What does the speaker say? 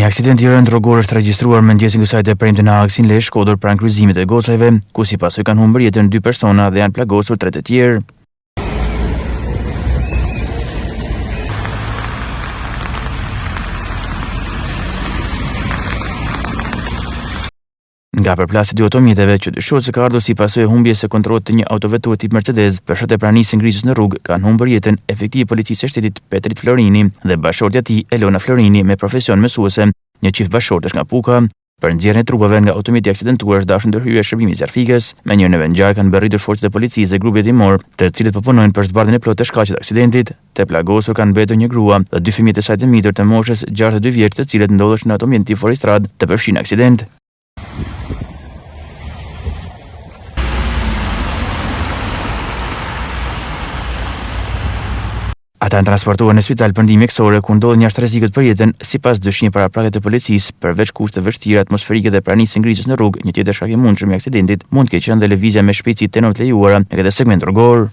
Një aksident i rëndë rrugor është regjistruar mëngjesin e kësaj të premte në aksin Lezhë-Shkodër pranë kryqëzimit të Gocajve, ku si pasojë kanë humbur jetën dy persona dhe janë plagosur tre të tjerë. Nga përplasja e dy automjeteve, që dyshohet se ka ardhur si pasojë e humbjes së kontrollit të një autoveture tip Mercedes, për shkak të pranisë së ngricës në rrugë, kanë humbur jetën efektivi i Policisë së Shtetit Petrit Florini dhe bashkëshortja e tij Elona Florini me profesion mësuese, një çift bashkëshortësh nga Puka. Për nxjerrjen e trupave nga automjeti i aksidentuar është dashur ndërhyrja e shërbimit zjarrfikës. Menjëherë në vendngjarje kanë mbërritur forcat e policisë dhe grupi hetimor, të cilët po punojnë për zbardhjen e plotë të shkaqeve të aksidentit. Të plagosur kanë mbetur një grua dhe dy fëmijët e saj të mitur të moshës 62 vjeç, të cilët ndodheshin në automjetin tip fuoristradë të përfshirë në aksident. Ata janë transportuar në spital për ndihmë mjekësore ku ndodhen jashtë rrezikut për jetën, sipas dyshimeve paraprake të policisë, përveç kushteve të vështira atmosferike dhe pranisë së ngricës në rrugë, një tjetër shkak i mundshëm i aksidentit mund të ketë qenë dhe lëvizja me shpejtësi tej normave të lejuara në këtë segment rrugor.